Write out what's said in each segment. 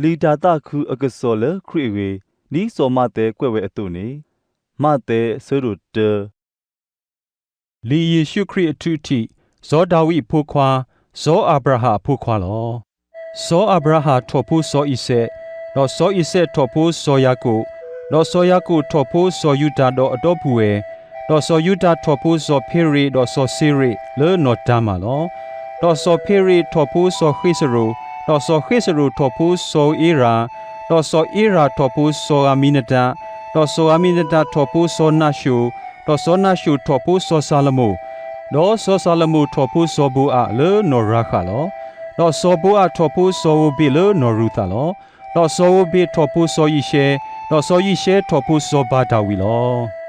လံာ်တၢ်သးခုအကစီၣ်လၢခရံာ်အဂ့ၢ်, ဒ်စီၤမးသဲကွဲးဝဲအသိးန့ၣ်, မးသဲ အဆၢဒိၣ်တၢ လံာ်ယ့ၣ်ၡူးခရံာ်အထုးထံး, စီၤဒၤဝံးအဖိခွါ, စီၤအၤဘြၤဟၣ်အဖိခွါလီၤ. စီၤအၤဘြၤဟၣ်ထီၣ်ဖိစီၤအံၤစဲး, ဒီးစီၤအံၤစဲးထီၣ်ဖိစီၤယၤကိာ်, ဒီးစီၤယၤကိာ်ထီၣ်ဖိစီၤယူတၤဒီးအဒီပုၢ်ဝဲၢ်, ဒီးစီၤယူတၤထီၣ်ဖိစီၤဖ့ရ့းဒီးစီၤစ့ရ့းလၢနီၢ်တၤမၢ်လီၤ. ဒီးစီၤဖ့ရ့းထီၣ်ဖိစီၤဃ့စရိၤ, ဒီးစီၤဃ့စရိၤထီၣ်ဖိစီၤဧ့ရၤ, ဒီးစီၤဧ့ရၤထီၣ်ဖိစီၤဧမံနဒၤ, ဒီးစီၤဧမံနဒၤထီၣ်ဖိစီၤနၤၡိၣ်, ဒီးစီၤနၤၡိၣ်ထီၣ်ဖိစီၤၡၤလမိၣ်, ဒီးစီၤၡၤလမိၣ်ထီၣ်ဖိစီၤဘိအးလၢနီၢ်ရၤဃးလီၤ. ဒီးစီၤဘိအးထီၣ်ဖိစီၤဧိၤဘ့းလၢနီၢ်ရူၤသးလီၤ. ဒီးစီၤဧိၤဘ့းထီၣ်ဖိစီၤယံၤၡဲ, ဒီးစီၤယံၤၡဲထီၣ်ဖိစီၤဘၤဒၤဝံးလီၤ.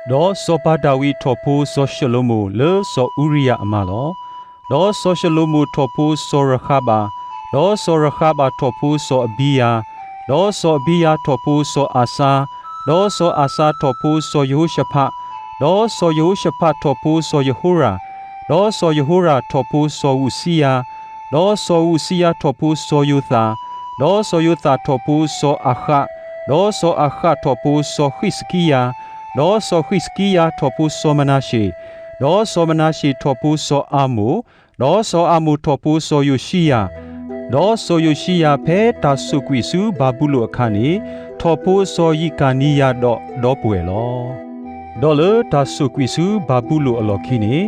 ဒီးစီၤဘၤဒၤဝံးထီၣ်ဖိစီၤၡလိၤမိၣ်လၢစီၤအူရံယၤအမါလီၤ. ဒီးစီၤၡလိၤမိၣ်ထီၣ်ဖိစီၤရဃးဘး, ဒီးစီၤရဃးဘးထီၣ်ဖိစီၤအဘံယၤ, ဒီးစီၤအဘံယၤထီၣ်ဖိစီၤအၤစါ, ဒီးစီၤအၤစါထီၣ်ဖိစီၤယဟိၤၡဖး, ဒီးစီၤယဟိၤၡဖးထီၣ်ဖိစီၤယဟိရၣ်, ဒီးစီၤယဟိရၣ်ထီၣ်ဖိစီၤဧူးစံယၤ, ဒီးစီၤဧူးစံယၤထီၣ်ဖိစီၤယိၤသး, ဒီးစီၤယိၤသးထီၣ်ဖိစီၤအၤဃး, ဒီးစီၤအၤဃးထီၣ်ဖိစီၤဃံးစကံယၤ, ဒီးစီၤဃံးစကံယၤထီၣ်ဖိစီၤမနၤရှ့း, ဒီးစီၤမနၤရှ့းထီၣ်ဖိစီၤအၤမိၣ်, ဒီးစီၤအၤမိၣ်ထီၣ်ဖိစီၤယိၤၡံယၤ, ဒီးစီၤယိၤၡံယၤဖဲတၢ်ဆိၣ်ကွံာ်ဆူဘၤဘူလိၣ်အခါန့ၣ်, ထီၣ်ဖိစီၤယံးကၤနံယၤဒီးဒီပုၢ်ဝဲၢ်လီၤ. ဒီးလၢတၢ်ဆိၣ်ကွံာ်ဆူဘၤဘူလိၣ်အလီၢ်ခံန့ၣ်,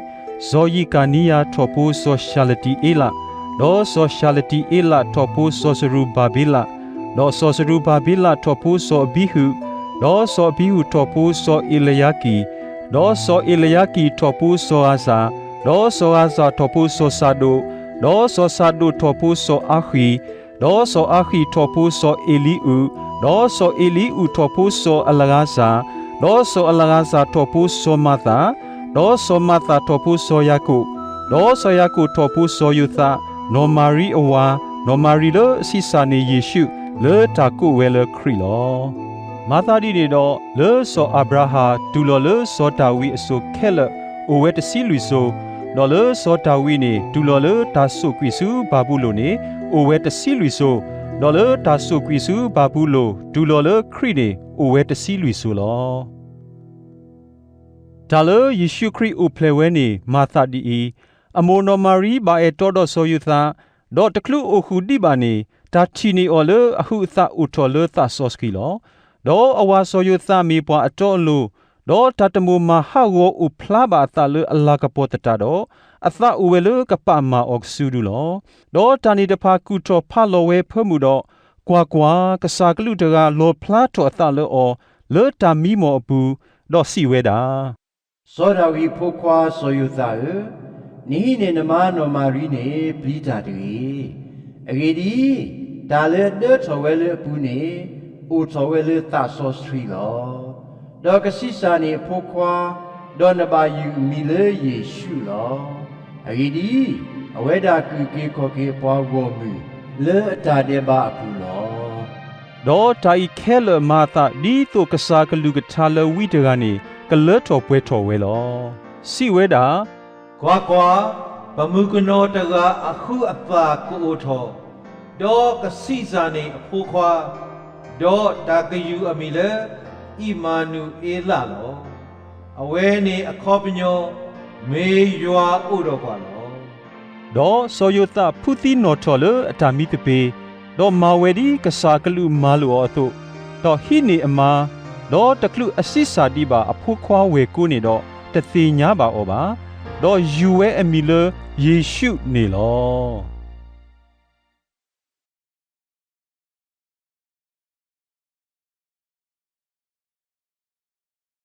စီၤယံးကၤနံယၤထီၣ်ဖိစီၤၡၤလတံအ့လး, ဒီးစီၤၡၤလတံအ့လးထီၣ်ဖိစီၤစရူၤဘၤဘ့လး, ဒီးစီၤစရူၤဘၤဘ့လးထီၣ်ဖိစီၤအဘံဟုး, ဒီးစီၤအဘံဟုးထီၣ်ဖိစီၤအ့လယၤကံ, ဒီးစီၤအ့လယၤကံထီၣ်ဖိစီၤဧၤစၤ, ဒီးစီၤဧၤစၤထီၣ်ဖိစီၤစၤဒိး, ဒီးစီၤစၤဒိးထီၣ်ဖိစီၤအၤဃံ, ဒီးစီၤအၤဃံထီၣ်ဖိစီၤအ့လံအူး, ဒီးစီၤအ့လံအူးထီၣ်ဖိစီၤအလၤဧၤစၤ, ဒီးစီၤအလၤဧၤစၤထီၣ်ဖိစီၤမၤသး, ဒီးစီၤမၤသးထီၣ်ဖိစီၤယၤကိာ်, ဒီးစီၤယၤကိာ်ထီၣ်ဖိစီၤယိၤသး, နီၢ်မၤရံအဝၤ, နီၢ်မၤရံလၢအဆံးစၢ်န့ၢ်ယ့ၣ်ၡူး လၢတၢ်ကိးဝဲလၢခရံာ်လီၤ. မၤသးဒ်န့ၣ်ဒီး, လၢစီၤအၤဘြၤဟၣ်တူၢ်လီၤလၢစီၤဒၤဝံးအစိၤခဲလၢာ် အိၣ်ဝဲတဆံလွံၢ်စိၤ, ဒီးလၢစီၤဒၤဝံးန့ၣ် တူၢ်လီၤလၢတၢ်ဆိၣ်ကွံာ်ဆူဘၤဘူလိၣ်န့ၣ် အိၣ်ဝဲတဆံလွံၢ်စိၤ, ဒီးလၢတၢ်ဆိၣ်ကွံာ်ဆူဘၤဘူလိၣ် တူၢ်လီၤလၢခရံာ်န့ၣ် အိၣ်ဝဲတဆံလွံၢ်စိၤလီၤ. တၢ်လၢယ့ၣ်ၡူးခရံာ်အိၣ်ဖျဲၣ်ဝဲန့ၣ် မၤသးဒ်အံၤ, အမိၢ်နီၢ်မၤရံဘၣ်အဲၣ်တီဒီးစီၤယိၤသး, ဒီးတချုးအိၣ်ဃုာ်ဒံးဘၣ်န့ၣ် တၢ်ထံၣ်န့ၢ်အီၤလၢအဟုးအသးအိၣ်ထီၣ်လၢသးစီဆှံလီၤ. ဒီးအဝၤစီၤယိၤသးမ့ၢ်ပှၤအတီအလိၤ, ဒီးတၢ်တမိၣ်မၤဟးဂီၤအိၣ်ဖျါဘၣ်အသးလၢအလၤကပီၤသတးဒီး, အသးအိၣ်ဝဲလၢကပာ်မၢ်အီၤကစုဒုလီၤ. ဒီးတၢ်န့ၣ်တဖၣ်ကူၣ်ထီၣ်ဖးလီၤဝဲဖၢမုၢ်ဒီး, ကွၢ်ကွၢ်, ကစၢ်ကလူးတဂၤလီၣ်ဖျါထီၣ်အသးလၢအီၤ လၢတၢ်မံမီၢ်အပူၤ, ဒီးစံးဝဲဒၣ် စီၤဒၤဝံးအဖိခွါစီၤယိၤသးဧၢ, နဟံးန့ၢ်နမါနီၢ်မၤရံန့ၣ်ပျံၤတၢ်တဂ့ၤ. အဂ့ၢ်ဒ်အံၤ, တၢ်လၢအဒၢထီၣ်ဝဲလၢအပူၤန့ၣ် အိၣ်ထီၣ်ဝဲလၢသးစီဆှံလီၤ. ဒီးကဆံးစၢ်န့ၢ်အဖိခွါ, ဒီးနဘၣ်ယုၢ်အမံၤလၢယ့ၣ်ၡူးလီၤ. အဂ့ၢ်ဒ်အံၤ, အဝဲဒၣ်ကအုၣ်က့ၤခီၣ်က့ၤအပှၤဂီၢ်မုၢ် လၢအတၢ်ဒဲးဘးအပူၤလီၤ. ဒီးတၢ်အံၤခဲလၢာ်မၤအသးဒ်သိးကစၢ်ကလုၢ်ကထါလၢဝံတဂၤန့ၣ် ကလၢထီၣ်ပှဲၤထီၣ်ဝဲလီၤ. စံးဝဲဒၣ်, ကွၢ်ကွၢ်, ပမုၣ်ကနီၤတဂၤအဟုးအသးကအိၣ်ထီၣ်, ဒီးကဆံးစၢ်န့ၢ်အဖိခွါ, ဒီးတၢ်ကယုၢ်အမံၤလၢ အံၣ်မၤနူၤအ့လးလီၤ. အဝဲန့ၣ်အခီပညီ, မ့ၢ်ယွၤအိၣ်ဒီးပှၤလီၤ. ဒီးစီၤယိၤသးဖုသံနီၣ်ထီၣ်လၢအတၢ်မံသပ့ၤ, ဒီးမၤဝဲဒ်ကစၢ်ကလုၢ်မၤလိာ်အီၤအသိး, ဒီးဟံးန့ၢ်အမါ, ဒီးတချုးအဆံးစၢ်ဒံးဘၣ်အဖိခွါဝဲၢ်ကိန့ၣ်ဒီး, တသ့ၣ်ညါဘၣ်အီၤဘၣ်. ဒီးယုၢ်ဝဲအမံၤလၢယ့ၣ်ၡူးန့ၣ်လီၤ.